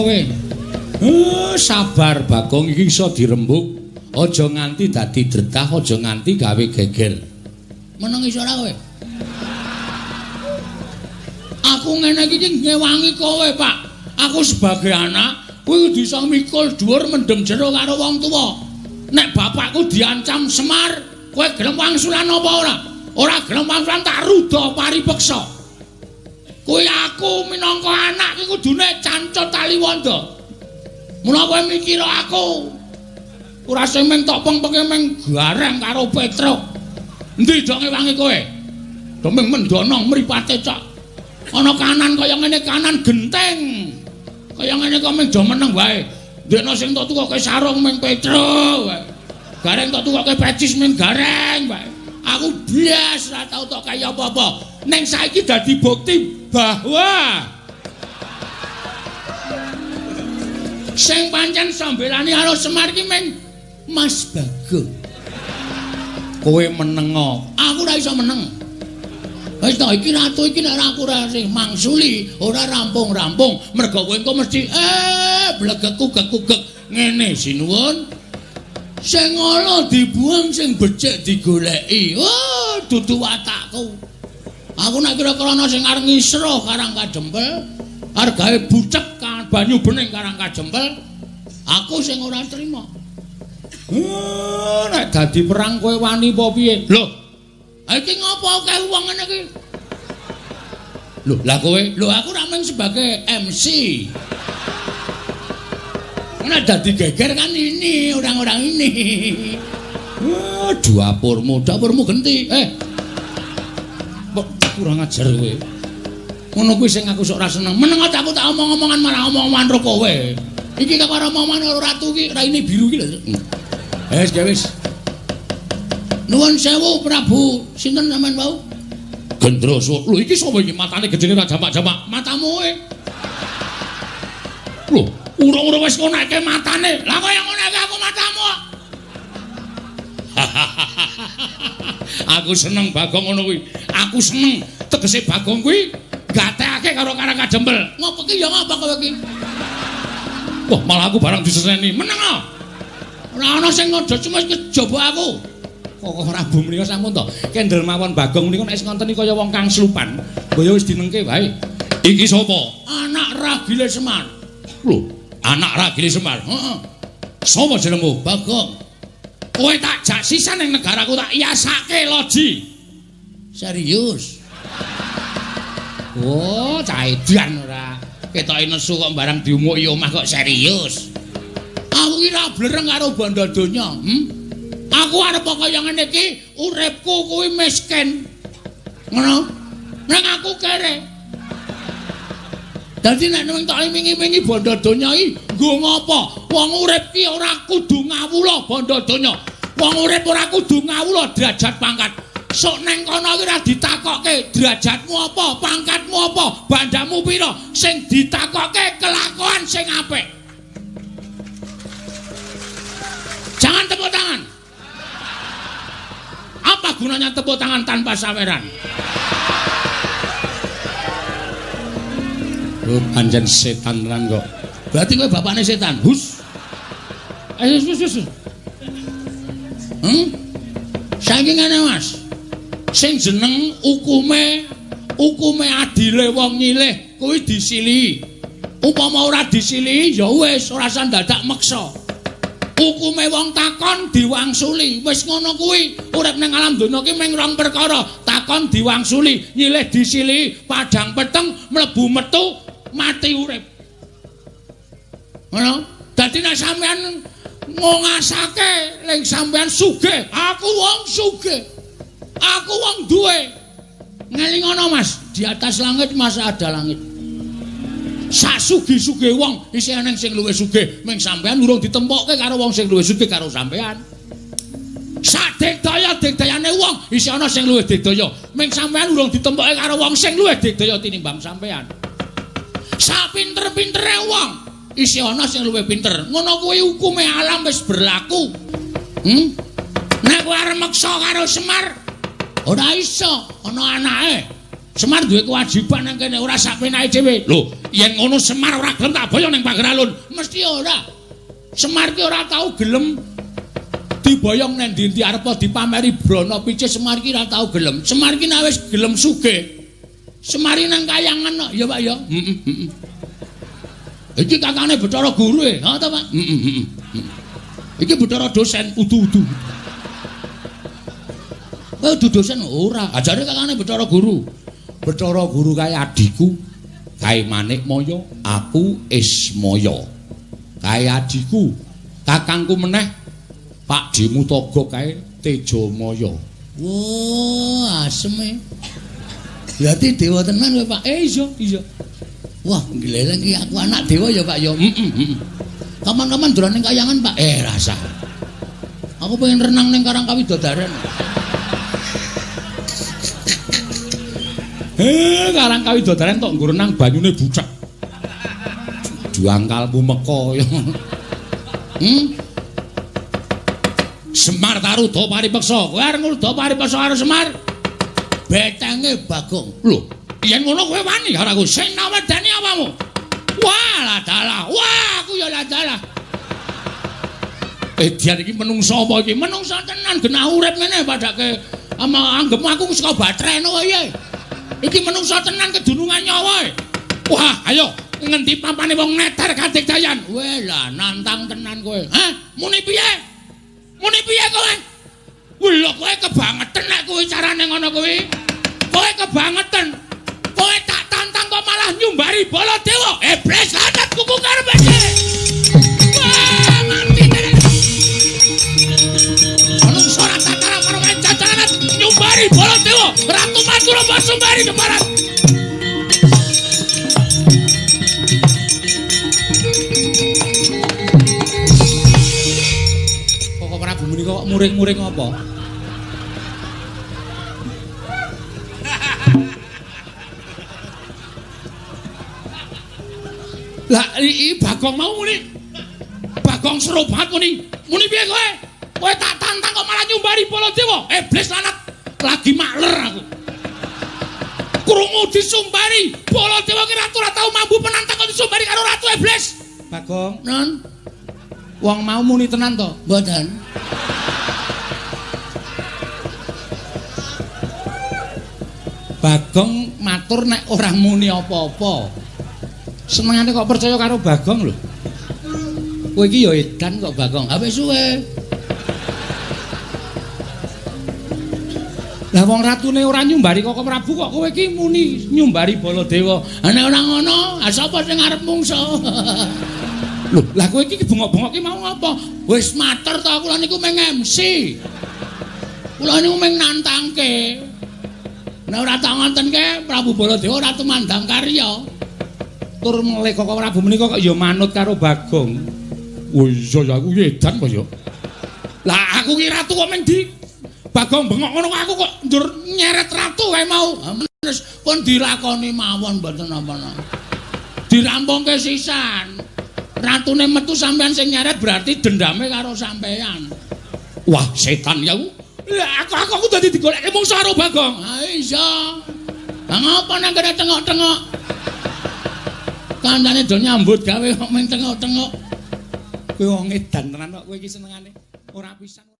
kowe? Sabar Bagong, iki iso dirembug. Aja nganti dadi dretah, aja nganti gawe geger. Meneng iso ora kowe? Aku ngene iki ngewangi kowe, Pak. Aku sebagai anak kuwi kudu iso mikul dhuwur mendem jero karo wong tuwa. Nek bapakku diancam Semar, kowe gelem wangsulan apa ora? Ora gelem wangsulan tak ruda paripeksa. Kuwi aku minangka anak iki kudune cancut taliwonda. Mula kowe mikir aku ora sing mung tok pengpenge mung gareng karo Petruk. Endi do ngewangi kowe? Do mung mendono mripate cok. Ana kanan kaya ngene kanan genteng. Kaya ngene kok mung do meneng wae. Ndekno sing tok tukoke sarung mung Petruk wae. Gareng tok tukoke pecis mung gareng wae. Aku blas ora tau tok kaya apa-apa. Ning saiki dadi bukti bahwa sing pancen sambelani karo Semar iki mung Mas Bagong. Kowe menengo, aku ora iso meneng. Wis to iki ratu iki nek aku ora sing mangsuli, ora rampung-rampung. Mergo kowe engko mesti blegek-kugek-kugek ngene sinuwun. Sing ala dibuang, sing becik digoleki. Oh, dudu watakku. Aku nek kira-kira ana sing arep ngisruh Karang Kajempel, arep gawe bucek banyu bening Karang Kajempel, aku sing ora trima. Nek dadi perang kowe wani apa piye? Lho, iki ngopo akeh wong ngene iki? Lho, lah kowe? Lho, aku ra mung sebagai MC. Nek dadi geger kan ini orang-orang ini. Dapurmu, dapurmu genti. Kok kurang ajar kowe. Ngono kuwi sing aku sok ora seneng. Meneng aku tak omong-omongan malah omong-omongan karo kowe. Iki karo omongan karo ratu iki raine biru iki lho. Wis, wis. Nuwun sewu Prabu, sinten sampean wau? Gendroso. Lho iki sapa iki matane gedene ra jamak-jamak? Matamu e. Lho, urung-urung wis ngonekke matane. Lah kaya ngonekke aku matamu. Aku seneng Bagong ngono kuwi. Aku seneng tegese Bagong kuwi gatekake karo Karang Kajempel. Ngopo ki ya ngapa kowe iki? Wah, malah aku barang diseneni. Meneng ah. Ora ana sing ngojo cuma kejaba aku. Kok Prabu menika sampun to. Kendel mawon Bagong menika nek wis ngonteni kaya wong kang slupan. Mbaya wis dinengke wae. Iki sapa? Anak Ragile Semar. Lho, anak Ragile Semar. Heeh. Sapa jenengmu? Bagong. Kowe tak jak sisan ning negaraku tak yasake loji. Serius? Oh, cah edan ora. Ketoke nesu kok barang diumuki omah kok serius. Aku ki ora blereng karo bondo donya, Aku arep kaya ngene iki, uripku kuwi miskin. Ngono. Ning aku kere. Dadi nek ning tok wingi-wingi bondo donya iki nggo ngopo? Wong urip ki ora kudu ngawula bondo donya. Wong urip ora kudu ngawula derajat pangkat. Sok neng kono iki ora ditakokke derajatmu apa, pangkatmu apa, bandamu pira. Sing ditakokke kelakuan sing apik. Jangan tepuk tangan. Apa gunanya tepuk tangan tanpa saweran? Oh, pancen setan tenan kok. Berarti kowe bapakne setan. Hus. Ayo hus hus. Saiki ngene, Mas. Sing jeneng hukume, hukume adile wong nyilih kuwi disilihi. Upama ora disilihi ya wis ora usah dadak meksa. Hukume wong takon diwangsuli. Wis ngono kuwi. Urip ning alam donya ki mung rong perkara, takon diwangsuli, nyilih disilihi, padhang peteng mlebu metu mati urip. Ngono. Dadi nek sampean ngongasake ling sampean sugih, aku wong sugih. Aku wong duwe. Ngelingono Mas, di atas langit masa ada langit. Sak sugih-sugih wong isih eneng sing luwih sugih, ming sampean urung ditempokke karo wong sing luwih sugih karo sampean. Sak digdaya-digdayane wong isih ana sing luwih digdaya, ming sampean urung ditempokke karo wong sing luwih digdaya tinimbang sampean. Sak pinter-pintere wong isih ana sing luwih pinter. Ngono kuwi hukume alam wis berlaku. Nek kowe arep meksa karo Semar ora iso, ana anake. Semar duwe kewajiban nang kene ora sak penake dhewe. Lho, Yen ngono Semar ora gelem tak boyong ning pager alun. Mesti ora. Semar ki ora tau gelem diboyong nang ndi-ndi arep dipameri brana picis Semar ki ora tau gelem. Semar ki nek wis gelem sugih. Semar ki nang kayangan kok, ya Pak ya. Heeh, heeh. Iki kakane Bathara Guru e, ha ta Pak? Heeh, heeh. Iki Bathara dosen udu-udu. Kowe udu dosen ora, ajare kakane Bathara Guru. Bathara Guru kae adhiku, kae Manikmaya, aku Ismaya. Kae adhiku, kakangku meneh Pak Dimutaga kae Tejamaya. Wah, aseme. Berarti dewa tenan kowe, Pak. Iya, iya. Wah, ngleleng iki aku anak dewa ya, Pak ya. Heeh, heeh. Kapan-kapan dolan ning kayangan, Pak. Rasa. Aku pengen renang ning Karang Kawidodaren. Karang Kawidodaren tok nggo renang banyune bucek. Juangkalmu meka ya. Semar Taruda paripeksa. Kowe arep ngruda paripeksa karo Semar? Betenge Bagong. Lho, yen ngono kowe wani karo aku. Sing nawedani apamu? Wah, lah dalah. Wah, aku ya lah dalah. Edian iki menungsa apa iki? Menungsa tenan genah urip ngene padake ama anggepmu aku saka batreno wae. Iki menungsa tenan kedunungan nyawa. Wah, ayo ngendi pampane wong neter kadigdayan. Weh lah nantang tenan kowe. Hah? Muni piye? Muni piye kowe? Lho kowe kebangetan nek kuwi carane ngono kuwi. Kowe kebangetan. Kowe tak tantang kok malah nyumbari Baladewa. Iblis lanat kuku karepe. Wah, mati tenan. Menungsa ora tatara karo cacaran nyumbari Baladewa. Ratu Madura Basumbari keparat. Kok Prabu menika kok muring-muring apa? Lah iki Bagong mau muni. Bagong seru banget muni. Muni piye kowe? Kowe tak tantang kok malah nyumbari Baladewa. Iblis lanat lagi makler aku. Krungu disumbari Baladewa ki ratu ora tau mambu penantang kok disumbari karo ratu iblis. Bagong, non. Wong mau muni tenan to? Mboten. Bagong matur nek ora muni apa-apa. Senengane kok percaya karo Bagong lho. Kowe iki ya edan kok Bagong. Ha wis suwe. Lah wong ratune ora nyumbari Koko Prabu kok kowe iki muni nyumbari Baladewa. Ha nek ora ngono, ha sapa sing arep mungsa? Lho, lah kowe iki bengok-bengok ki mau ngapa? Wis matur to kula niku mung MC. Kula niku mung nantangke. Nek ora tak ngontenke Prabu Baladewa ora tumandang karya. Tur melih Koko Prabu menika kok ya manut karo Bagong. Oh iya ya aku edan kok ya. Lah aku ki ratu kok mung di Bagong bengok ngono aku kok ndur nyeret ratu kae mau. Wis pun dilakoni mawon mboten napa-napa. Dirampungke sisan. Ratune metu sampean sing nyeret berarti dendame karo sampean. Wah, setan ya aku. Lah aku dadi digoleki mungsuh karo Bagong. Ha iya. Lah ngapa nang kene tengok-tengok? Kancane do nyambut gawe kok mung tengok-tengok. Kowe wong edan tenan kok kowe iki senengane ora pisan.